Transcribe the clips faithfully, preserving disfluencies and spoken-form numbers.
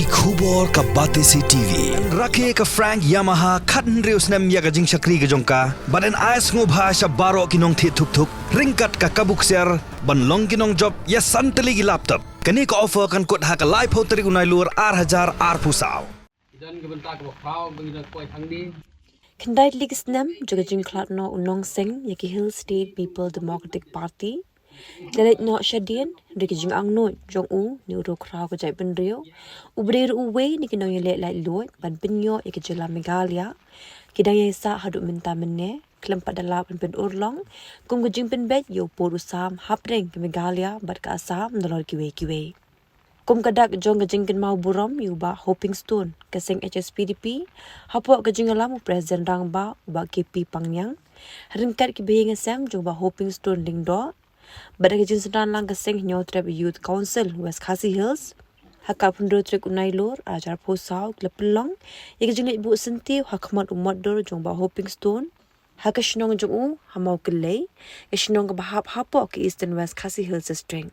Ki khubor ka Batesi T V. Rakhe ka Frank Yamaha khathynriew snem ïa ka jingshakri ka jong ka. Bad yn ai sngewbha sha baroh ki nongthied thuk thuk ryngkat ka kabu ksiar ban long ki nongjop ïa san tylli ki laptop. Kane ka offer kan kut ha ka laiphew tarik u Nailur ar hajar arphew saw. Ki don ka bynta kaba khraw ba ngi don poi hangne. Khyndai tylli ki snem jong ka jingkhlad noh u Nongseng ïa ki Hill State People Democratic Party. Da leit noh shadien, hynrei ki jingangnud jong u ne u riew khraw ka jaitbynriew, u ba dei ruh uwei na ki nongïaleh laitluid ban pynïoh ïa ka jylla Meghalaya, ki dang ïai sah haduh mynta mynne khlem pat da lah ban pynurlong kum ka jingpynbeit ïa u pud u sam hapdeng ka Meghalaya bad ka Assam nalor kiwei kiwei. Kum ka dak jong ka jingkynmaw burom ïa u Bah Hoping Stone, ka seng H S P D P, hapoh ka jingïalam u President Rangbah u Bah K P Pangniang, ryngkat ki bahaïing hasem jong u Bah Hoping Stone Lyngdoh, bad da ka jingsynran lang ka seng Hynñiewtrep Youth Council West Khasi Hills, ha ka arphew tarik u Nailur ar hajar arphew saw ki la pynlong ïa ka jingleit buh syntiew ha khmat u motdur jong u Bah Hoping Stone, ha ka shnong jong u ha Mawkyllei, ka shnong kaba hap hapoh ka Eastern West Khasi Hills District.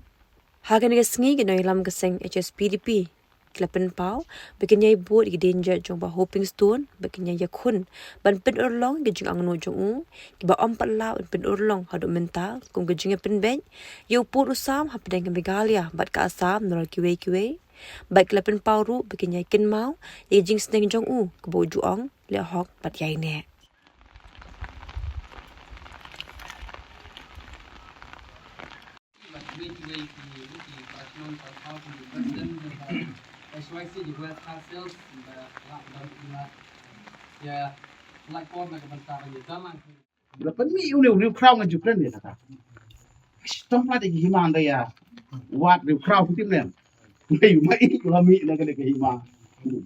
Ha kane ka sngi ki nongïalam ka seng H S P D P ki la pynpaw ba kin ïai bud ïa ki dienjat jong u Bah Hoping Stone, ba kin ïai ïakhun ban pynurlong ïa ki jingangnud jong u, kiba ym pat lah ban pynurlong haduh mynta kum ka jingïapynbeit ïa u pud u sam hapdeng ka Meghalaya bad ka Assam nalor kiwei kiwei. Bad ki la pynpaw ruh ba kin ïai kynmaw ïa ka jingsneng jong u kaba u ju ong, leh hok bad ïaineh. Ba pynmih une u riew khraw nga ju kren ïa kata. Shitom pat ïa ki hima, ynda ïa wad riew khraw ki tim ne. Ngi ma i la mih na kane ka hima.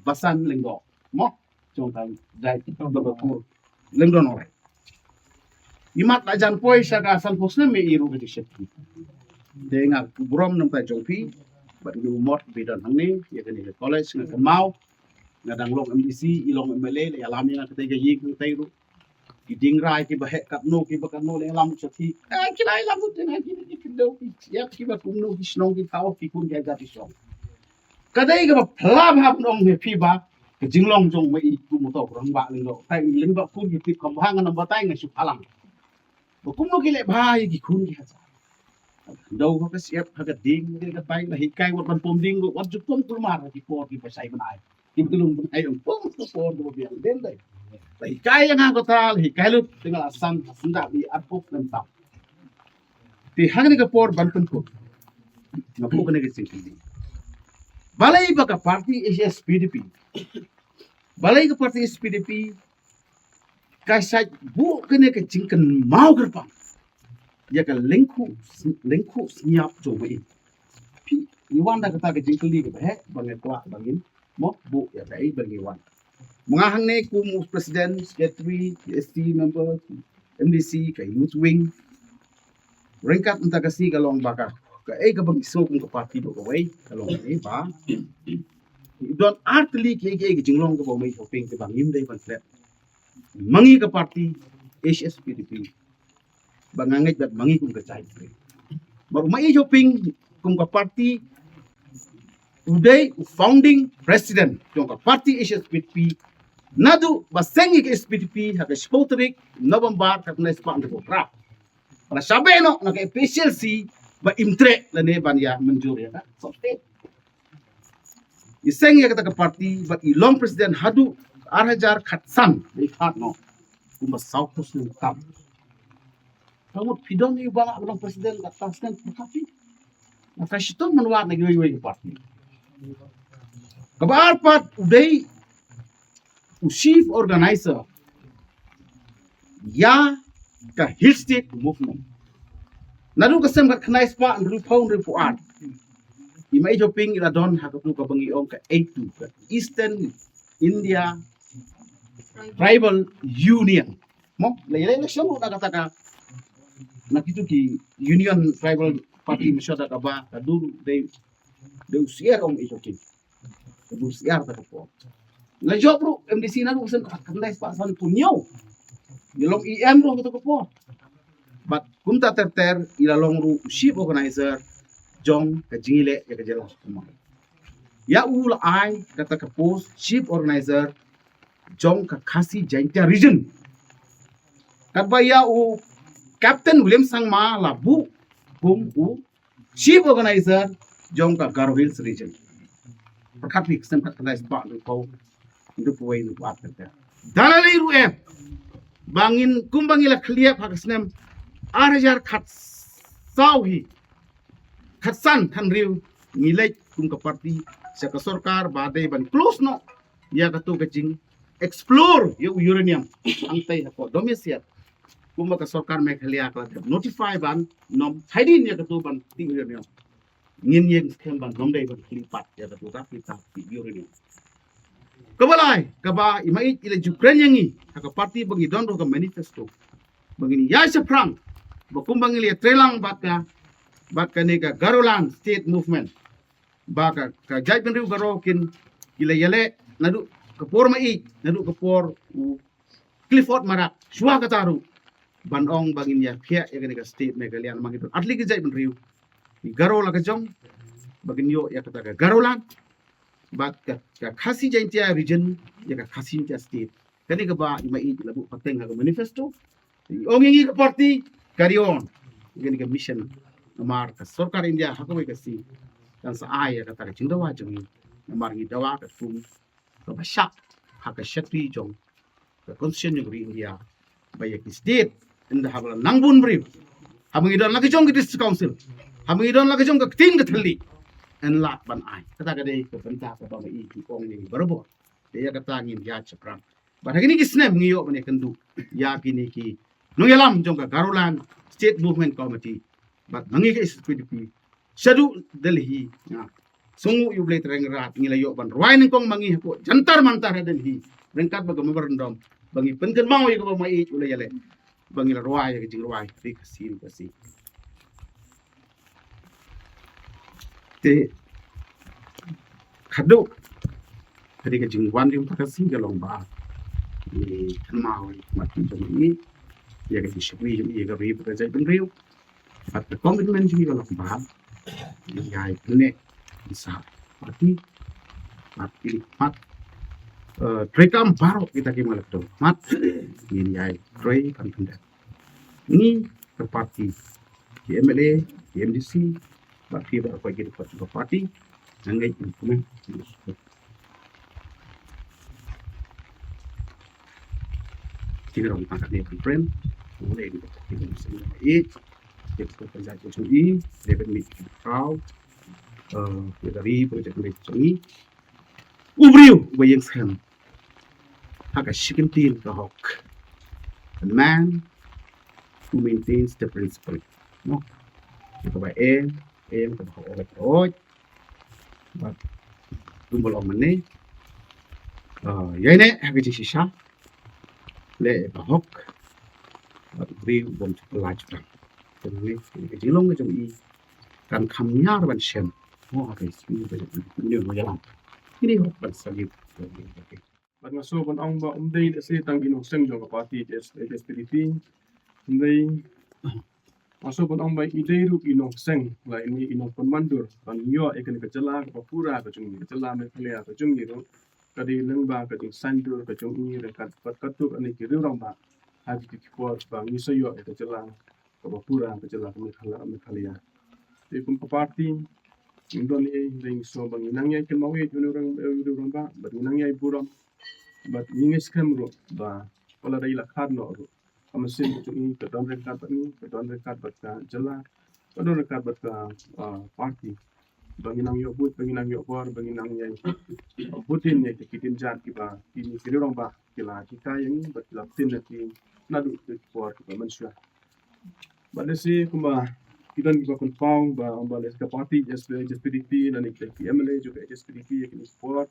Basan Lyngdoh. Mo, jong ka dai Lyngdoh Nongrei. Imat la jan poi sha ka sanphew snem ïa i ruh ka jingshakri. Te nga burom namar jong phi bad une u mot ba i don hangne ïa kane ka college, nga kynmaw nga dang long M D C, i long M L A, la ïalam ïa nga katei ka ïing katei ruh. Ki dieng rai kiba heh katno kiba katno la ïalam sha ki. Eh, ki la ïalam, te nga ki, ki khyndew ki ïap kiba kumno, ki shnong ki thaw, ki khun ki hajar ki shong. Ka dei kaba phylla bha ban ong ïa phi ba ka jinglong jong ma i kum uto u rangbah Lyngdoh, tai Lyngdoh khun ki tip kham bha, nga nang batai nga shu phalang. Ba kumno ki leh bha ïa ki khun ki hajar. Dei ha ka shyiap, ha ka dieng, ha ka tai, la hikai wat ban pom dieng ruh, wat ju pom kulmar ha ki por kiba shai bnai. Kim tylung bnai ong pom ka por ba biang den dei. La hikai ïa nga kata, la hikai lut, te nga la san, la san da i at pok lem tam. Te ha kane ka por ban pynkut, nga buh kane ka jingkylli. Balei ba ka party H S P D P, balei ka party H S P D P ka shait buh kane ka jingkynmaw kyrpang ïa ka lyngkhuh, lyngkhuh shyiap jong ma i. Phi, ngi wan da kata ka jingkylli kaba heh ba nga kwah ba ngin mo buh ïa kaei ba ngi wan. Ma nga hangne kum u president, secretary, S T member, M D C, ka youth wing. Ryngkat mynta ka sngi ka long ba ka, kaei kaba ngi sngew kum ka party ba kawei ka long kaei ba don ar tylli kiei kiei ki jinglong kaba u Mei Hoping kiba ngim dei ban klet. Ma ngi ka party H S P D P, ba nga ngeit bad ma ngi kum ka jait. Ba u Mei Hoping kum ka party u dei u founding president jong ka party H S P D P. Naduh ba seng ïa ka H S P D P ha ka shiphew tarik November ka khyndai spah hynriew phew phra. Ba la shah beh noh na ka A P H L C ba im treh lane ban ïa mynjur ïa ka. So, i seng ïa kata ka party bad i long president haduh ar hajar khatsan, ba i khad noh kumba sawphew snem tam. Ka mut phi don i ba nga long president ka tang snem ka phi. Nga ka shitom man wad na kiwei kiwei ki party. Kaba ar pat u dei u chief organizer ïa ka Hill State Movement. Naduh ka snem khatkhyndai spah hynriewphew hynriewphew ar, i Mei Hoping i la don ha katu kaba ngi ong ka E T U, ka Eastern India Tribal Union. Mo, la ïaleh election ruh na kata ka, na kitu ki Union Tribal Party, mynshuwa da kaba ka dur dei, dei u syiar ong i Hoping. Ka dur syiar ta ka por. La jop ruh M D C naduh snem khatkhyndai spah sanphew hynñiew. I long E M ruh kata ka por. Bad kumta ter ter i la long ruh u chief organizer jong ka jingïaleh ïa ka jylla. Ïa u la ai kata ka post Chief Organizer jong ka Khasi Jaintia Region. Katba ïa u Captain William Sangma la buh kum u Chief Organizer jong ka Garo Hills Region. Pyrkhat phi, ka snem khatkhyndai spah hynriewphew, hynriewphew wei, hynriewphew ar kata. Da lei ruh em, ba ngin, kumba ngi la khlieh ha ka snem ar hajar khatsaw hi, khatsan, khathynriew, ngi leit kum ka party sha ka sorkar ba dei ban close noh ïa katu ka jing explore ïa u uranium hangtei hapoh Domiasiat. Kumba ka sorkar Meghalaya ka la dep notify ban nym thaiñ ïa katu ban tih uranium. Ngin ïeng skhem ban nym dei ban khlieh pat ïa katu ka, kita tih uranium. Kaba lai, kaba i Maieit i la ju kren ïa ngi ha ka party ba ngi don ruh ka manifesto, ba ngin ïa shaphrang, ba kumba ngi la ïatreilang bad ka, bad kane ka Garoland State Movement, ba ka, ka jaitbynriew Garo kin, ki la ïaleh naduh ka por Maieit, naduh ka por u Clifford Marak, shuwa kata ruh, ban ong ba ngin ïa khiah ïa kane ka state Meghalaya namar ngi don artylli ki jaitbynriew. Ki Garo la ka jong, ba ngin ïoh ïa kata ka Garoland, bad ka, ka Khasi Jaintia Region ïa ka Khasi Jaintia State. Kane kaba i Maieit i la buh pateng ha ka manifesto. I ong ïa ngi ka party, carry on ïa kane ka mission. Namar ka sorkar India ha kawei ka sngi kan sa ai ïa kata ka jingdawa jong ngi. Namar ngi dawa ka kum kaba shah ha ka shakri jong ka constitution jong ka ri India, ba ïa ki state, ynda haba la nang bun briew, haba ngi don la ka jong ka District Council, haba ngi don la ka jong ka ktien ka thylliej, yn lah ban ai. Kata ka dei ka bynta kaba ma i ki ong ïa ngi barabor. Te ïa kata ngin ïa shaphrang. Bad ha kine ki snem ngi ïoh ban ïakynduh ïa kine ki nongïalam jong ka Garoland State Movement Committee bad ma ngi ka H S P D P shaduh Delhi, nga sngewnguh ïa U Blei Trai Kynrad, ngi la ïoh ban rwai nyngkong ma ngi hapoh Jantar Mantar ha Delhi, ryngkat bad ka memorandum ba ngi pynkynmaw ïa kaba ma i u la ïaleh, ba ngi la rwai ïa ka jingrwai Ri Khasi Ri Khasi. Te khadduh ka dei ka jingwan jong ka Khasi ka long ba i kynmaw ïa ka jong i, ïa ka jingshakri jong i ïa ka ri bad ka jaitbynriew. Bad ka commitment jong i ka long ba i ïai pyneh pynsan party bad i khmat, eh, treikam baroh kita ki mala kto khmat ngin ïai trei ban pyndep. Ngi ka party, ki M L A, ki M D C, bad ki baroh ki dei ka party, nang ngai implement. Ki rong pangkat ne conference, ngulei di ki seng ba i, ki ko ka jait ko jong i, David Mik Crow, eh, ki dari project ne jong i. U briew ba ïeng skhem ha ka shi kyntien ka hok. The man who maintains the principle. No. Kaba em, em, kaba hok, hok. Bad kumba long mynne, ah, ïaineh ha ka jingshisha, leh ka hok. Bad u briew u bym ju pyllait ju tang. Te mynne ka jinglong ka jong i kan kham ñiar ban shem. Mo ha ka sngi ba jong i, ïalam. Kine hok ban salute. Bad nga sngewbha ban ong ba ym dei lehse tang i nongseng jong ka party H S P D P. Ym dei, nga sngewbha ban ong ba i dei ruh i nongseng, la i, i nongpynmandur ban ïoh ïa kane ka jylla kaba pura ka jong i, ka jylla Meghalaya ka jong i ruh ka dei lyngba ka jingsaiñdur ka jong i ryngkat bad katto katne ki riew rangbah ha kito ki por ba ngi sa ïoh ïa ka jylla kaba pura, ka jylla ka Meghala-, Meghalaya. Te kum ka party, ngi don ei, dei ngi sngewbha ba ngi nang ïai kynmaw ïa une u rangbah, bad ngi nang ïai burom, bad ngi ngeit skhem ruh ba, wat la dei la khad noh ruh, ka mynsiem ka jong i ka don ryngkat bad ngi, ka don ryngkat bad ka jylla, ka don ryngkat bad ka, ah, party. Ba ngi nang ïoh buit, ba ngi nang ïoh bor, ba ngi nang ïai, ah, bud dien ïa ki, ki dienjat kiba kine ki riew rangbah ki la hikai ïa ngi, bad ki la pynbna ïa ngi naduh ki por kiba mynshuwa. Bad lehse kumba ki don kiba pynpaw ba, ba lehse ka party H S P D P lane kita ki M L A jong ka H S P D P ïa kine ki por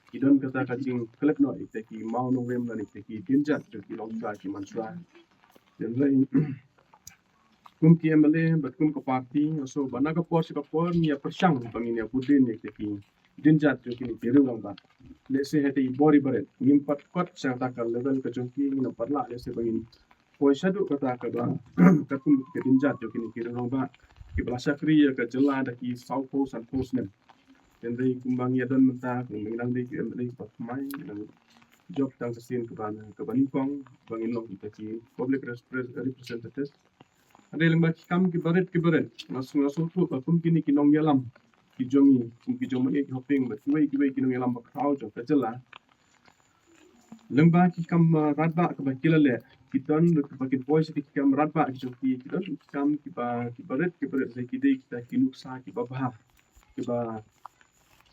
ki don kata ka jingkhlep noh ïa kita ki mawnongrim lane kita ki dienjat jong ki longshuwa ki manshuwa. Hynrei kum ki M L A bad kum ka party, nga sngewbha ba na ka por sha ka por ngi ïa pyrshang ba ngin ïa bud dien ïa kita ki dienjat jong kine ki riew rangbah. Lehse hangtei i bor i barit ngim pat kot sha kata ka level ka jong ki, ngim pat lah lehse ba ngin poi shaduh kata kaba katkum ka dienjat jong kine ki riew rangbah kiba la shakri ïa ka jylla da ki sawphew sanphew snem. Hynrei kumba ngi ïa don mynta, kumba ngi dang dei ki M L A ba thymmai, ngi dang jop tang ka sien kaba, kaba nyngkong ba ngin long kita ki public repre-, representative. Hynrei lyngba ki kam kiba rit kiba rit, nga sngew, nga sngewthuh ba kum kine ki nongïalam ki jong ngi, kum ki jong ma ïeit Hoping bad kiwei kiwei ki nongïalam bakhraw jong ka jylla, lyngba ki kam, uh, radbah kaba ki la leh, ki don kaba kin poi sha ki kam radbah ki jong ki, ki don ki kam kiba, kiba rit kiba rit, ki dei kita ki nuksa kiba bha, kiba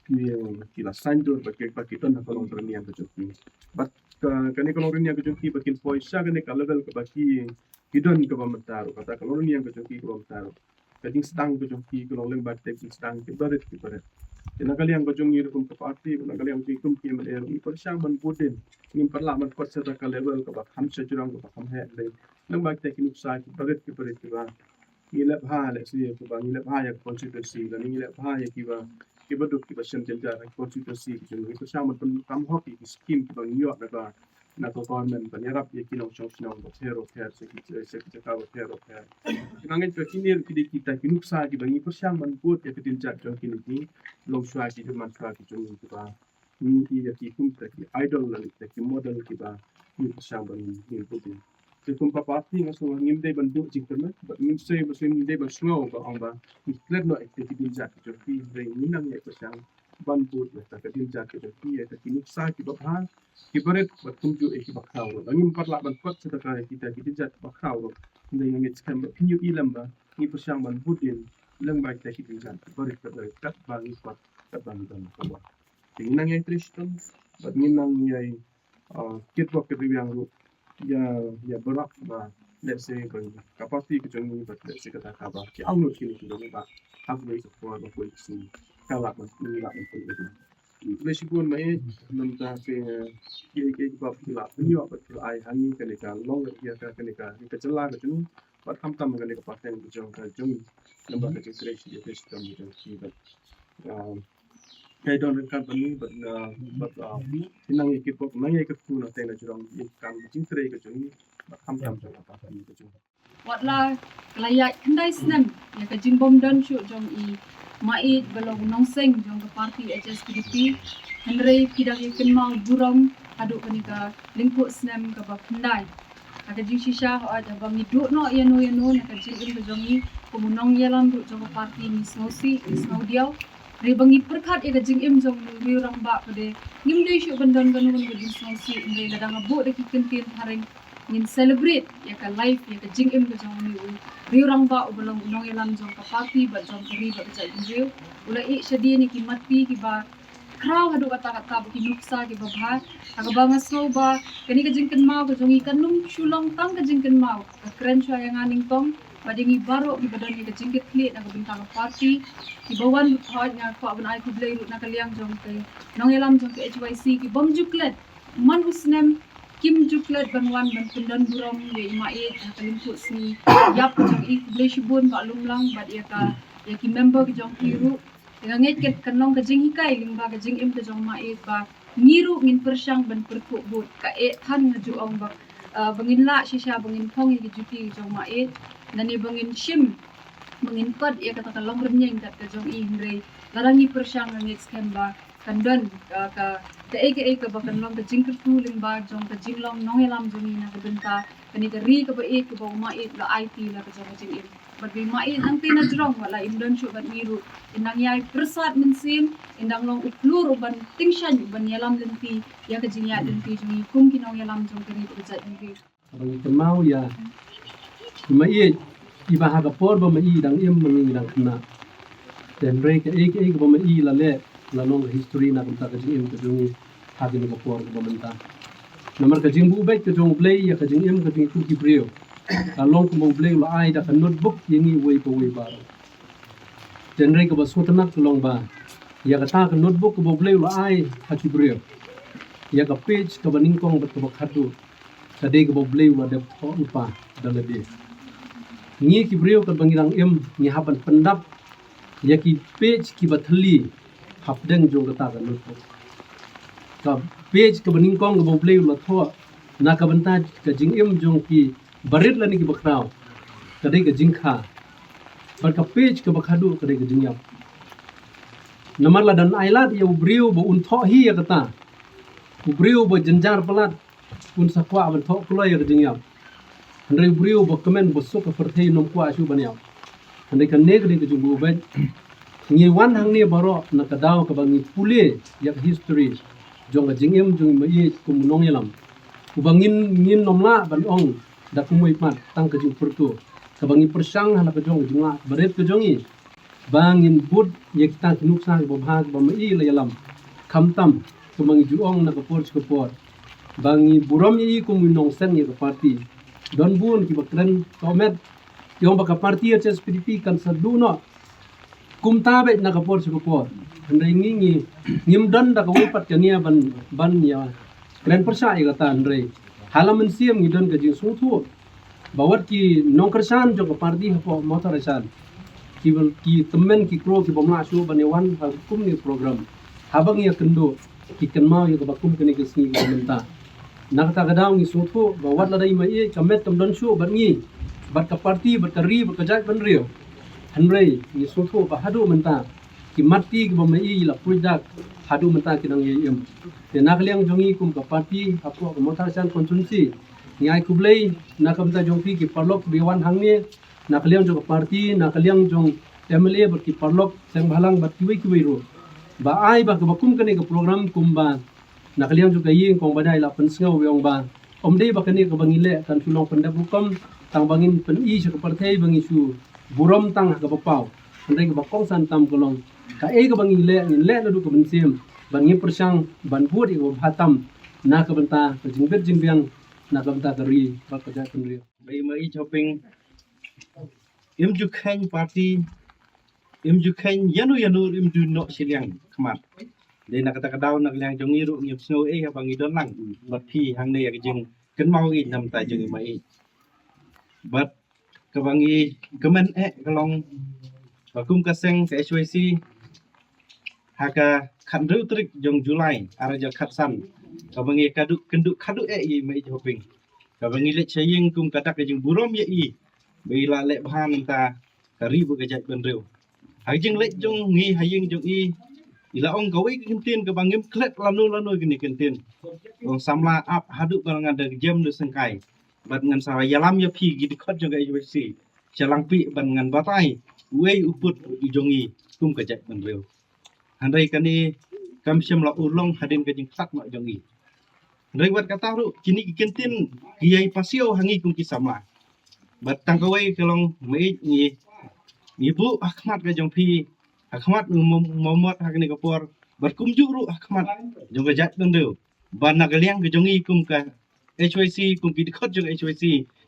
ki, ki la saiñdur ba ki, ba ki don ha ka longrynïeng ka jong ki. Bad ka, kane ka longrynïeng ka jong ki ba kin poi sha kane ka level kaba ki, ki don kaba mynta ruh, kata ka longrynïeng ka jong ki kaba mynta ruh, ka jingsdang ka jong ki ka long lyngba kita ki jingsdang kiba rit kiba rit. Te na ka liang ka jong ngi ruh kum ka party, na ka liang ka jong ngi kum ki M L A ruh, ngi pyrshang ban bud dien, ngim pat lah ban kot sha kata ka level kaba kham shajrong kaba kham heh, hynrei lyngba kita ki nuksa kiba rit kiba rit kiba ngi leh bha, lehse kiba ngi leh bha ïa ka constituency, lane ngi leh bha ïa kiba, kiba duk kiba shem jynjar ha ki constituency ki jong ngi, pyrshang ban pyndonkam hok ïa ki skim kiba ngi ïoh na ka, na ka government ban ïarap ïa ki nongshong shnong bapher bapher, sha ki, sha ki jaka bapher bapher. Nga ngeit ba kine ki dei kita ki nuksa kiba ngi pyrshang ban bud ïa ka jingjia jong kine ki longshuwa ki jong, manshuwa ki jong ngi kiba ngi ïa ki kum kita ki idol lane kita ki model kiba ngi pyrshang ban ngin bud ïa. Te kum ka party nga sngew ngim dei ban duh jingkyrmen, bad ngim sei, ngim sei, ngim dei ban sngew ba ong ba ngi klet noh ïa kita ki jingjia ki jong ki, hynrei ngi nang ïa pyrshang ban bud ïa kita ki jingjia ki jong ki, ïa kita ki nuksa kiba bha, kiba rit, bad kumjuh ïa kiba khraw ruh. Lada ngim pat lah ban kot sha kita ki jingjia kiba khraw ruh, hynrei nga ngeit skhem ba phin ïohi lem ba ngi pyrshang ban bud dien lyngba kita ki jingjia kiba rit, kiba rit, katba ngi kot, katba ngi don. Te ngi nang ïai trei shitom, bad ngi nang ïai, ah, kitbok kitrwiang ruh ïa, ïa baroh ba, lehse, ka party ka jong ngi, bad lehse kata kaba ki angnud kine ki jong ngi ba ha kawei ka por ba kawei ka sngi ka lah ban, ngi lah ban pynlong. Khublei shibun ma ïeit, namar ba ki, ki, ki, kiba ki la pynïoh bad ki la ai ha ngi kane ka long, ïa ka, kane ka, kane ka jylla ka jong ngi, bad khamtam kane ka pateng ka jong, ka jong ngi, namar ka jingtrei shi, trei shitom ka jong ki bad, ah, Ka don ryngkat bad ngi bad, ah, bad, ah, nang ïa kitbok, nang ïa kitkhun na teng na jrong ïa ka kam jingtrei ka jong ngi bad khamtam jong ka party ka jong ngi. Wat la ka la ïaid khyndai snem ïa ka jingbym don shuh jong i Maieit ba long u nongseng jong ka party H S P D P, hynrei ki dang ïa kynmaw burom haduh kane ka lyngkhuh snem kaba khyndai. Ha ka jingshisha, hooid, haba ngi duh noh ïano ïano na ka jingim ka jong ngi kum u nongïalam ruh jong ka party, ngi sngewsih, ngi sngewdiaw. Hynrei ba ngi pyrkhat ïa ka jingim jong u riew rangbah pat de, ngim dei shuh ban don kano kano ka jingsngewsih, hynrei lada nga buh da ki kyntien phareng, ngin celebrate ïa ka life, ïa ka jingim ka jong une u riew rangbah uba long u nongïalam jong ka party bad jong ka ri bad ka jaitbynriew. U la ïeh shadien ïa ki matpi kiba khraw haduh katta katta bad ki nuksa kiba bha. Ha kaba nga sngew ba kane ka jingkynmaw ka jong ngi kan ym shu long tang ka jingkynmaw, ka kren shuwa ïa nga nyngkong bad ïa ngi baroh kiba don ïa ka jingkitkhlieh na ka bynta ka party, kiba wan, hooid, nga kwah ban ai khublei ruh na ka liang jong ka nongïalam jong ka H Y C, ki bym ju klet man u snem, kim ju klet ban wan ban pyndon burom ïa i Maieit ha ka lyngkhuh sngi ïap ka jong i. Khublei shibun Bah Lumlang bad ïa ka, ïa ki member ki jong ki ruh. Te nga ngeit ka, kan long ka jinghikai lyngba ka jingim ka jong Maieit ba ngi ruh ngin pyrshang ban pyrkhuh bud. Kaei than nga ju ong ba, ah, ba ngin lah shisha ba ngin phong ïa ki juti jong Maieit, lane ba ngin shim, ba ngin kot ïa kata ka longrynïeng kat ka jong i, hynrei lada ngi pyrshang, nga ngeit skhem ba kan don ka, ka, kaei kaei kaba kan long ka jingkyrkhu lyngba jong ka jinglong nongïalam jong ngi na ka bynta kane ka ri kaba ïeit kaba u Maieit u la aiti la ka jong ka jingim. Bad ba i Maieit nangta na jrong, wat la im don shuh bad ngi ruh, in nang ïai pyrsad mynsiem, in dang long u khlur uban tyngshaiñ, uban ïalam lynti ïa ka jingïaid lynti jong ngi kum ki nongïalam jong ka ri bad ka jaitbynriew. Haba ngi kynmaw ïa i Maieit, iba ha ka por ba ma i dang im ma ngi ngi dang khynnah. Te hynrei kaei kaei kaba ma i la leh, la long ka history na ka bynta ka jingim ka jong ngi ha kane ka por kaba mynta. Namar ka jingbuh beit ka jong U Blei ïa ka jingim ka jong ngi kum ki briew, ka long kumba U Blei u la ai da ka notebook ïa ngi uwei pa uwei baroh. Te hynrei kaba sngewtynnat ka long ba ïa kata ka notebook kaba U Blei u la ai ha ki briew, ïa ka page kaba nyngkong bad kaba khatduh, ka dei kaba U Blei u la dep thoh lypa da lade. Ngi ki briew katba ngi dang im, ngi hap ban pyndap ïa ki page kiba thylli hapdeng jong kata ka notebook. Ka page kaba nyngkong kaba U Blei u la thoh na ka bynta ka jingim jong kiba rit lane kiba khraw, ka dei ka jingkha. Bad ka page kaba khatduh ka dei ka jingïap. Namar lada ai lad ïa u briew ba un thoh hi ïa kata, u briew ba jynjar palat un sa kwah ban thoh kloi ïa ka jingïap. Hynrei u briew ba kmen ba suk ka pyrthei un ym kwah shuh ban ïap. Hynrei kane ka dei ka jingbuh beit. Ngi wan hangne baroh na ka daw kaba ngi pule ïa ka history jong ka jingim jong i Maieit kum u nongïalam, uba ngin, ngin ym lah ban ong da kumwei pat tang ka jingpyrto kaba ngi pyrshang ha la ka jong ka jinglah barit ka jong ngi, ba ngin bud ïa kita ki nuksa kiba bha kiba ma i la ïalam. Khamtam kumba ngi ju ong na ka por sha ka por, ba ngi burom ïa i kum u nongseng ïa ka party. Don bun kiba kren ka met, ki ong ba ka party H S P D P kan sa duh noh kumta beit na ka por sha ka por. Hynrei ngi, ngi, ngim don da kawei pat ka nia ban, ban ïa kren pyrshah ïa kata. Hynrei ha la mynsiem ngi don ka jingsngewthuh ba wat ki nongkyrshan jong ka party hapoh Mawthadraishan, ki, ki tymmen ki kro ki bym lah shuh ban ïa wan ha kum ni program. Haba ngi ïa kynduh, ki kynmaw ïa kaba kum kane ka sngi kaba mynta. Na kata ka daw ngi sngewthuh ba wat lada i Maieit ka met kam don shuh bad ngi, bad ka party, bad ka ri, bad ka jaitbynriew. Hynrei ngi sngewthuh ba haduh mynta ki mat ki kiba ma i la pruid dak, haduh mynta ki nang ïai im. Te na ka liang jong ngi kum ka party hapoh ka Mawthadraishan constituency, ngi ai khublei na ka bynta jong phi ki paralok ba ïa wan hangne, na ka liang jong ka party, na ka liang jong M L A bad ki paralok seng bhalang bad kiwei kiwei ruh, ba ai ba kaba kum kane ka program kumba na ka liang jong ka ïing kong ba dei la pynsngew ïa ong ba ym dei ba kane kaba ngi leh kan shu long pyndep rukom tang ba ngin pyni sha ka pyrthei ba ngi shu burom tang ha kaba paw. Hynrei kaba kongsan tam ka long kaei kaba ngi leh, ngin leh naduh ka mynsiem ban ngi pyrshang ban bud ïa kaba bha tam na ka bynta ka jingbit jingbiang, na ka bynta ka ri bad ka jaitbynriew. Ba i Maieit Hoping im ju kheiñ party, im ju kheiñ ïano ïano, im ju noh shiliang khmat. Dei na kata ka daw na ka liang jong ngi ruh ngim sngew ei haba ngi don lang bad phi hangne ïa ka jingkynmaw i na ka bynta jong i Maieit. Bad kaba ngi kmen eh ka long ba kum ka seng ka H Y C ha ka khathynriew tarik jong July ar hajar khatsan, kaba ngi ka duh kynduh khaduh eh ïa i Maieit Hoping, kaba ngi leit sha ïing kum ka dak ka jingburom ïa i ba i la leh bha na ka bynta ka ri bad ka jaitbynriew. Ha ka jingleit jong ngi ha ïing jong i, i la ong kawei ka kyntien kaba ngim klet lano lano kine ki kyntien. Ong samla, ap haduh ba ngan da jem da sengkai bad ngan sa ïalam ïa phi ki dkhot jong ka H Y C sha Langpih bad ngan batai uei u pud u jong i kum ka jaitbynriew. Hynrei kane kam shym la urlong hadien ka jingkhlad noh jong i. Hynrei wat kata ruh kine ki kyntien ki ïai pasiaw ha ngi kum ki samla. Bad tang kawei ka long Maieit, ngi, ngi buh ha khmat ka jong phi, ha khmat u Mo-, Mohammed ha kane ka por, bad kumjuh ruh ha khmat jong ka jaitbynriew, ba na ka liang ka jong ngi kum ka H Y C, kum ki dkhot jong ka H Y C,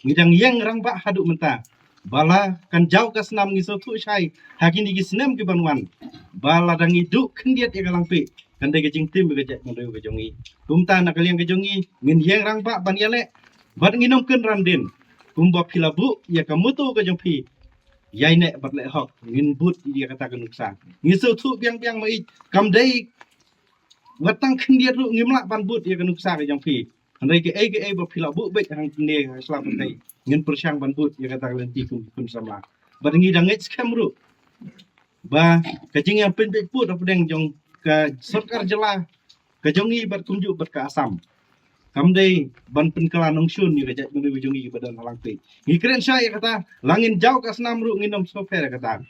ngi dang ïeng rangbah haduh mynta ba la kan jaw ka snam. Ngi sngewthuh shai ha kine ki snem ki ban wan ba lada ngi duh khyndiat ïa ka Langpih, kan dei ka jingtim ïa ka jaitbynriew ka jong ngi. Kumta na ka liang ka jong ngi ngin ïeng rangbah ban ïaleh bad ngin ym kynran dien. Kumba phi la buh ïa ka motto ka jong phi, ïaineh bad leh hok, ngin bud ïa kata ka nuksa. Ngi sngewthuh biang biang Maieit, kam dei wat tang khyndiat ruh ngim lah ban bud ïa ka nuksa ka jong phi. Hynrei kaei kaei ba phi la buh beit hangne ha sla pyrthei, ngin pyrshang ban bud ïa kata ka lynti kum ki khun samla. Bad ngi dang ngeit skhem ruh ba ka jingïapynbeit pud hapdeng jong ka sorkar jylla ka jong ngi bad kumjuh bad ka Assam kam dei ban pynkylla nongshun ïa ka jaitbynriew ka jong ngi ba don ha Langpih. Ngi kren shai ïa kata, la ngin jaw ka snam ruh ngin ym sngewpher ïa kata.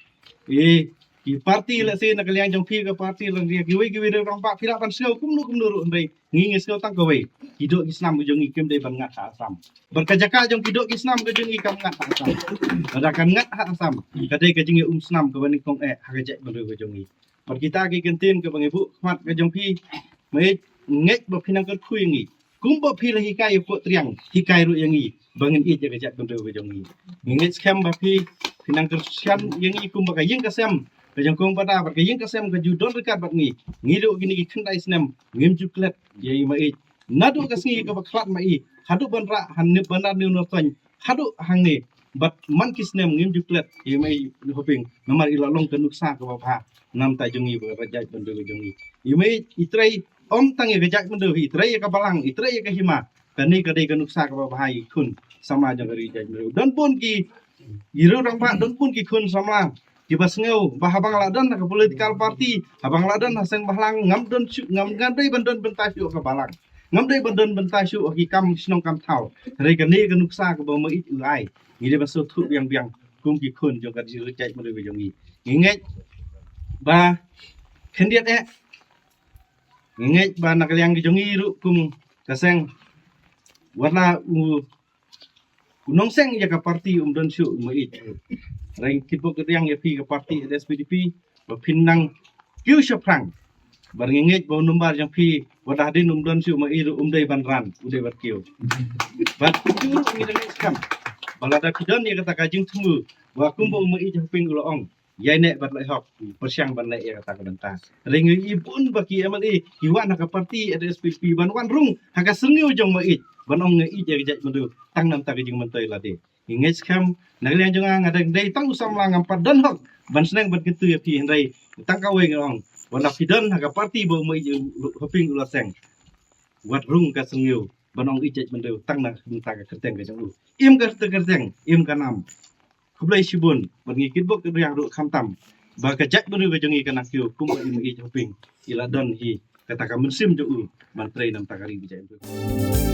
I, ki party lehse na ka liang jong phi ka party, lane kiwei kiwei rangbah phi lah ban sngew kumno kumno ruh, hynrei ngi ngi sngew tang kawei, ki doh ki snam ka jong ngi kim dei ban ngat ha Assam. Bad ka jaka jong ki doh ki snam ka jong ngi kam ngat ha Assam. Lada kan ngat ha Assam, ka dei ka jingïaumsnam kaba nyngkong eh ha ka jaitbynriew ka jong ngi. Bad kita ki kyntien kaba ngi buh khmat ka jong phi, Maieit, ngeit ba phi nang kyrkhu ïa ngi. Kumba phi la hikai ïa pok triang, hikai ruh ïa ngi ba ngin ïeit ïa ka jaitbynriew ka jong ngi. Ngi ngeit skhem ba phi, phi nang kyrshan ïa ngi kumba ka ïing ka sem ka jong kong Bada bad ka ïing ka sem ka ju don ryngkat bad ngi. Ngi ruh kine ki khyndai snem ngim ju klet ïa i Maieit. Naduh ka sngi kaba khlad ma i haduh ban rah ha Nib Bandar New North Point, haduh hangne bad man ki snem ngim ju klet ïa i Maieit Hoping. Namar i la long ka nuksa kaba bha na ka bynta jong ngi bad ka jaitbynriew ka jong ngi. I Maieit i trei ym tang ïa ka jaitbynriew, i trei ïa ka balang, i trei ïa ka hima. Kane ka dei ka nuksa kaba bha ïa ki khun samla jong ka ri jaitbynriew. Don bun ki, ki rangbah, don bun ki khun samla kiba sngew ba haba nga la don ha ka political party, haba nga la don ha seng bhalang, ngam don shuh, ngam, ngam dei ban don bynta shuh ha ka balang, ngam dei ban don bynta shuh ha ki kam shnong kam thaw. Hynrei kane ka nuksa kaba u Maieit u ai, ngi dei ban sngewthuh biang biang kum ki khun jong ka jingïeit ka jait bynriew ka jong ngi. Ngi ngeit ba khyndiat eh, ngi ngeit ba na ka liang ka jong ngi ruh kum ka seng, wat la u, u nongseng ïa ka party um don shuh u Maieit, hynrei kit bok kit riang ïa phi ka party H S P D P ba phin nang kiew shaphrang. Bad ngi ngeit ba u nombar jong phi, wat la hadien um don shuh u Maieit ruh, um dei ban ran, u dei ban kiew. Bad kumjuh ruh ngi dang ngeit skhem ba lada phi don ïa kata ka jingthmu ba kumba u Maieit Hoping u la ong, ïaineh bad leh hok, pyrshang ban leh ïa kata ka bynta. Hynrei ngi i bun ba ki M L A ki wan ha ka party H S P D P ban wan rung ha ka seng jong u Maieit ban ong nga ïeit ïa ka jait bynriew tang namar ka jingmyntoi lade. Ngi ngeit skhem na ka liang jong nga, nga dang dei tang u samla, ngam pat don hok ban sneng ban kyntu ïa phi, hynrei tang kawei nga ong, wat la phi don ha ka party ba u Maieit Hoping u la seng, wat rung ka seng ban ong ïeit jait bynriew tang na ka bynta ka kyrteng ka jong u, im ka kyrteng, im ka nam. Khublei shibun bad ngi kit bok kit riang ruh khamtam ba ka jait bynriew ka jong ngi ka nang kiew kumba u Maieit Hoping i la don hi kata ka mynsiem jong u ban trei namar ka ri ka jait bynriew.